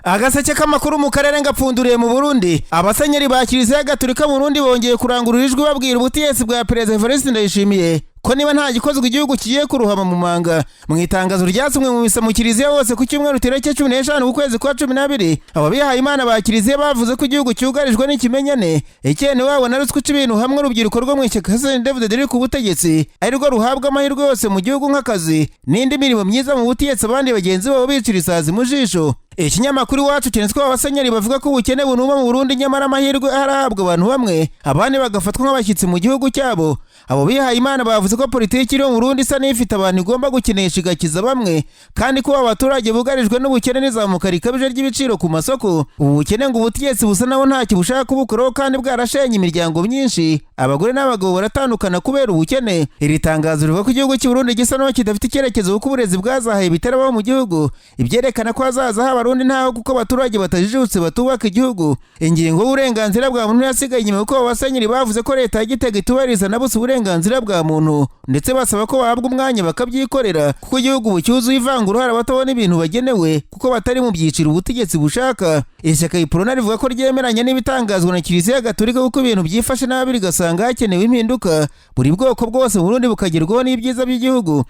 Agaseke k'amakuru mu karere ngapfunduriye mu Burundi. Abasenyeri ba Kiliziya Gatolika mu Burundi bongeye kurangurura ijwi babwira ubutegetsi bwa Perezida Evariste Ndayishimiye ko niba nta gikozwe igihugu kigiye kuruhama mu manga. Mu itangazo ryasomwe mu misa mu kiliziya hose ku cyumweru tariki 15 ukwezi kwa 12, abo bihaye Imana ba kiliziya bavuze ko igihugu cyugarijwe n'ikimenyane, ikene wabo na ruswa ica ibintu, hamwe urubyiruko rwo mu ishyaka CNDD-FDD riri ku butegetsi ari rwo ruhabwa amahirwe yose mu gihugu nk'akazi n'indi mirimo myiza mu butegetsi, abandi bagenzi babo bicira isazi mu jisho. Ikinyamakuru Iwacu cyanditsweho abasenyeri bavuga ko ubukene bunuma mu Burundi, nyamara amahirwe arahabwa abantu bamwe, abandi bagafatwa nk'abashyitsi mu gihugu cyabo. Abo bihaye Imana bavuze ko politiki iri mu Burundi isa n'ifite abantu igomba gukinisha igakiza bamwe, kandi ko abaturage bugarijwe n'ubukene n'izamuka rikabije ry'ibiciro ku masoko. Ubu bukene ngo ubutegetsi busa naho ntacyo bushaka kubukoraho, kandi bwarashenye imiryango myinshi, abagore n'abagabo baratandukana kubera ubukene. Iri tangazo rivuga ko igihugu cy'u Burundi gisa naho kidafite icyerekezo, kuko uburezi bwazahaye bitarabaho mu gihugu, ibyerekana ko hazaza h'Abarundi ntaho, kuko abaturage batajijutse batubaka igihugu. Ingingo y'uburenganzira bwa muntu yasigaye inyuma, kuko abasenyeri bavuze ko leta ya Gitega itubahiriza na busa uburenganzira bwa muntu, ndetse basaba ko bahabwa umwanya bakabyikorera, kuko igihugu ubu cyuzuye ivangura, hari abatabona ibintu bagenewe kuko batari mu byiciro ubutegetsi bushaka. Ishyaka Iprona rivuga ko ryemeranya n'ibitangazwa na Kiliziya Gatolika, kuko ibintu byifashe nabi, rigasanga hakenewe impinduka, buri bwoko bwose mu Burundi bukagerwaho n'ibyiza by'igihugu.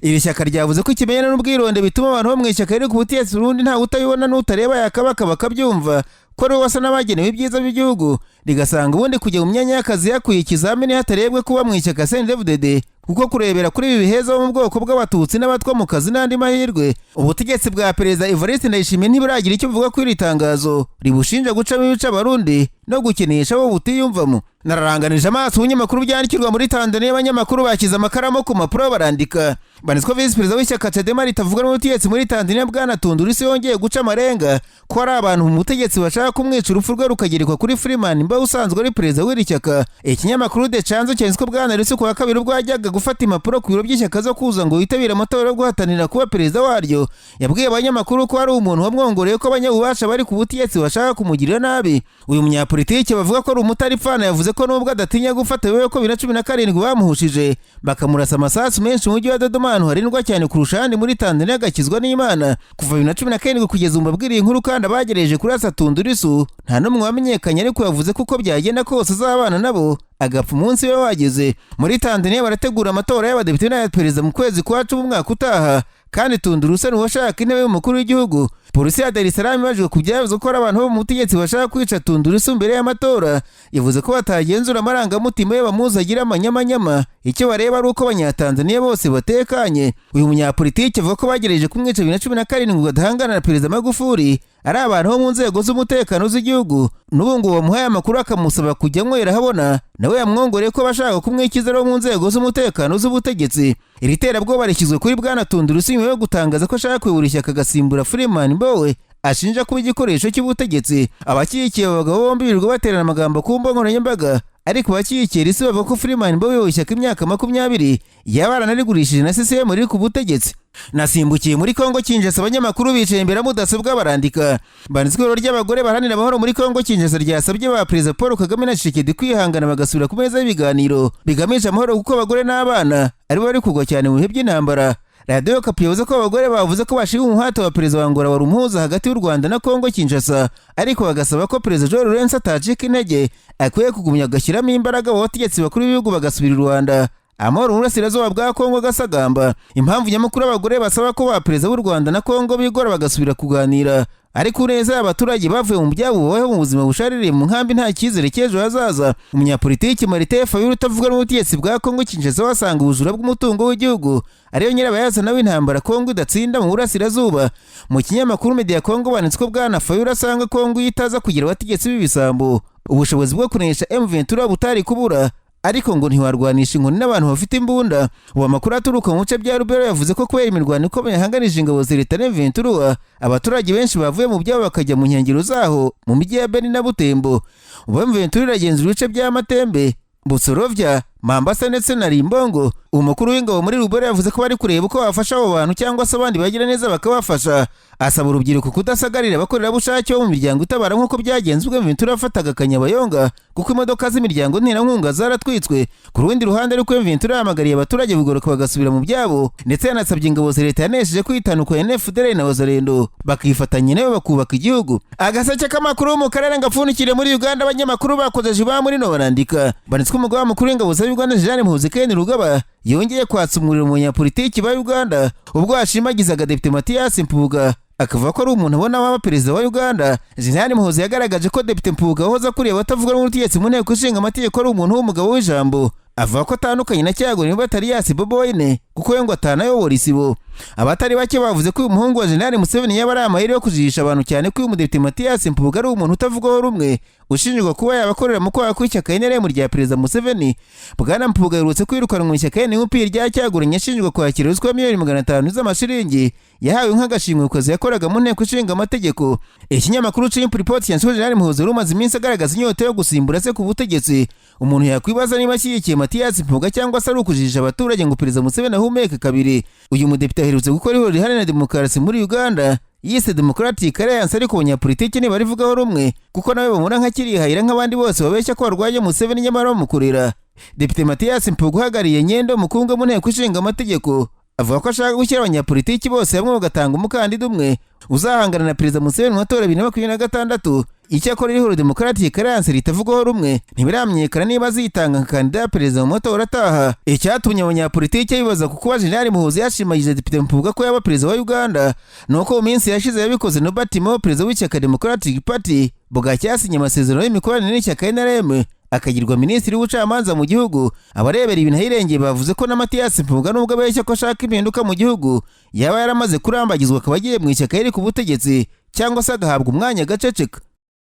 Iri shyaka ryavuze ko ikimenyane n'ubwironde bituma abantu bo mu ishyaka riri ku butegetsi Burundi ntawe utabibona, n'utareba yakabaka bakabyumva ko ari we wasa n'abagenewe ibyiza by'igihugu, rigasanga ubundi kujya mu myanya y'akazi yakwiye ikizamini hatarebwe kuba mu ishyaka CNDD-FDD, kuko kurebera kuri ibi biheza bo mu bwoko bw'Abatutsi n'Abatwa mu kazi n'andi mahirwe. Ubutegetsi bwa Perezida Evariste Ndayishimiye ntiburagira icyo buvuga kuri iri tangazo ribushinja gucamo ibice Abarundi no gukinisha abo butiyumvamo. Nararanganije amaso ibinyamakuru byandikirwa muri Tanzania, abanyamakuru bashyize amakaramu ku mpapuro barandika. Banditswe visi perezida w'ishyaka Chadema ritavuga n'ubutegetsi muri Tanzania, bwana Tundu Lissu, yongeye guca amarenga ko ari abantu mu butegetsi bashaka kumwica, urupfu rwe rukagerekwa kuri Freeman Mbowe usanzwe ari perezida w'iri shyaka. Ikinyamakuru The Chanzo cyanditswe bwana Lissu ku wa kabiri ubwo yajyaga gufata impapuro ku biro by'ishyaka zo kuza ngo yitabire amatora yo guhatanira kuba perezida waryo, yabwiye abanyamakuru ko hari umuntu wamwongoreye ko abanyabubasha bari ku butegetsi bashaka kumugirira nabi. Uyu munyapolitiki bavuga ko ari umutaripfana yavuze ko nubwo adatinya gufata wewe, ko 2017 bamuhushije bakamurasa amasasu menshi mu mujyi wa Dodoma, ahantu harindwa cyane kurusha ahandi muri Tanzania, agakizwa n'Imana. Kuva 2017 kugeza ubu mbabwiriye inkuru kandi abagereje kurasa Tundu Lissu nta n'umwe wamenyekanye, ariko yavuze ko uko byagenda kose azabana nabo agapfa umunsi we wageze. Muri Tanzania barategura amatora y'abadepite n'aya perezida mu kwezi kwa 10 umwaka utaha, kandi Tundu Lissu ni uwashaka intebe y'umukuru w'igihugu. Polisi ya Dar es Salaam ibajijwe ku byavuze ko hari abantu bo mu butegetsi bashaka kwica Tundu Lissu mbere y'amatora, yavuze ko batagenzura amarangamutima ye bamuzi agira amanyamanyama, icyo bareba ari uko Abanyatanzaniya bose batekanye. Uyu munyapolitiki avuga ko bagerageje kumwica 2017 badahangana na Perezida Magufuli ari abantu bo mu nzego z'umutekano z'igihugu. N'ubu ngo bamuhaye amakuru akamusaba kujya anywera ahabona, nawe yamwongoreye ko bashaka kumwikiza bo mu nzego z'umutekano z'ubutegetsi. Iri terabwoba rishyizwe kuri bwana Tundu Lissu nyuma yo gutangaza ko ashaka kuyobora ishyaka agasimbura Freeman Mbowe ashinja kuba igikoresho cy'ubutegetsi. Abashyigikiye abo bagabo bombi birirwa baterana amagambo ku mbuga nkoranyambaga, ariko abashyigikiye Lissu bavuga ko Freeman Mbowe uyoboye ishyaka imyaka 20 yaba yaranarigurishije na CCM riri ku butegetsi. Nasimbukiye muri Kongo Kinshasa, abanyamakuru bicaye imbere ya mudasobwa barandika. Banditswe ihuriro ry'abagore baharanira amahoro muri Kongo Kinshasa ryasabye ba Perezida Paul Kagame na Tshisekedi kwihangana bagasubira ku meza y'ibiganiro bigamije amahoro, kuko abagore n'abana aribo bari kugwa cyane mu bihe by'intambara. Radiyo Okapi yavuze ko abagore bavuze ko bashima umuhate wa perezida wa Angola wari umuhuza hagati y'u Rwanda na Kongo Kinshasa, ariko bagasaba ko Perezida João Lourenço atacika intege, akwiye kugumya agashyiramo imbaraga abo bategetsi bakuru b'ibihugu bagasubira i Rwanda, amahoro mu burasirazuba bwa Kongo agasagamba. Impamvu nyamukuru abagore basaba ko ba perezida b'u Rwanda na Kongo bigora bagasubira kuganira, ariko neza abaturage bavuye mu byabo babayeho mu buzima bushaririye mu nkambi, nta cyizere cy'ejo hazaza. Umunyapolitiki Martin Fayulu utavuga n'ubutegetsi bwa Kongo Kinshasa wasanga ubujura bw'umutungo w'igihugu ariyo nyirabayazana w'intambara Kongo idatsinda mu burasirazuba. Mu kinyamakuru Media Kongo banditse ko bwana Fayulu asanga Kongo iyo itaza kugira abategetsi b'ibisambo, ubushobozi bwo kunesha M23 butari kubura, ariko ngo ntiwarwanisha inkoni n'abantu bafite imbunda. Ubu amakuru aturuka mu bice bya Rubero yavuze ko kubera imirwano ikomeye yahanganije ingabo za leta M23, abaturage benshi bavuye mu byabo bakajya mu nkengero zaho mu mijyi ya Beni na Butembo. Ubu M23 iragenzura ibice bya Matembe, Busorovya, Mambasa ndetse na Rimbongo. Umukuru w'ingabo muri Rubero yavuze ko bari kureba uko bafasha abo bantu cyangwa se abandi bagira neza bakabafasha. Asaba urubyiruko kudasagarira abakorerabushake bo mu miryango itabara nk'uko byagenze ubwo M23 yafataga Kanyabayonga, kuko imodoka z'imiryango nterankunga zaratwitswe. Ku rundi ruhande ariko, M23 yahamagariye abaturage kugoroka bagasubira mu byabo, ndetse yanasabye ingabo za leta yanesheje kwitandukanya na FDLR na Wazalendo, bakifatanya nayo bakubaka igihugu. Agaseke k'amakuru mu karere ngapfundikire muri Uganda. Abanyamakuru bakoze jiba muri no barandika banditswe. Umugaba mukuru w'ingabo za Uganda, Jean Muhoozi Kainerugaba, yongeye kwatsa umuriro mu banyapolitiki ba Uganda ubwo yashimagizaga Depite Mathias Mpuuga, akavuga ko ari umuntu abona waba perezida wa Uganda. Jenerali Muhoozi yagaragaje ko Depite Mpuuga wahoze akuriye abatavuga rumwe n'ubutegetsi mu nteko ishinga amategeko ari umuntu w'umugabo w'ijambo. Avuga ko atandukanye na Kyagulanyi Batarias Bobi Wine, kuko we ngo atanayobora isibo. Abatari bake bavuze ko uyu muhungu wa Jenerali Museveni yaba ari amayeri yo kujijisha abantu, cyane ko uyu mudepite Mathias Mpuuga ari umuntu utavugwaho rumwe, ushinjwa kuba yabakorera mu kwaha kw'ishyaka NRM rya Perezida Museveni. Bwana Mpuuga aherutse kwirukanwa mu ishyaka NUP rya Kyagulanyi, ashinjwa kwakira ruswa ya miliyoni 500 z'amashiringi yahawe nk'agashimwe ku kazi yakoraga mu nteko ishinga amategeko. Ikinyamakuru Chimp Report cyanditseho Jenerali Muhoozi wari umaze iminsi agaragaza inyota yo gusimbura se ku butegetsi. Umuntu yakwibaza niba ashyigikiye Mathias Mpuuga cyangwa se ari ukujijisha abaturage ngo Perezida Museveni ahumeke kabiri. Uyu mudepite aherutse gukora ihuriro riharanira demokarasi muri Uganda yise Democratic Alliance, ariko abanyapolitiki ntibarivugaho rumwe, kuko nawe bamubona nka kirihayira nk'abandi bose babeshya ko barwanya Museveni nyamara bamukorera. Depite Mathias Mpuuga uhagarariye Nyendo Mukungwe mu nteko ishinga amategeko avuga ko ashaka gushyira abanyapolitiki bose hamwe bagatanga umukandida umwe uzahangana na Perezida Museveni mu matora 2026. Icyakora ihuriro Democratic Alliance ritavugwaho rumwe, ntibiramenyekana niba azitanga nka kandida ya perezida mu matora ataha. Icyatumye abanyapolitiki bibaza ku kuba Jenerali Muhoozi yashimagije Depite Mpuuga ko yaba perezida wa Uganda ni uko mu minsi yashize yabikoze Norbert Mao, perezida w'ishyaka Democratic Party, bwacya yasinye amasezerano y'imikoranire n'ishyaka NRM, akagirwa minisitiri w'ubucamanza mu gihugu. Abarebera ibintu ahirengeye bavuze ko na Mathias Mpuuga, nubwo abeshya ko ashaka impinduka mu gihugu, yaba yaramaze kurambagizwa akaba agiye mu ishyaka riri ku butegetsi, cyangwa se agahabwa umwanya agaceceka.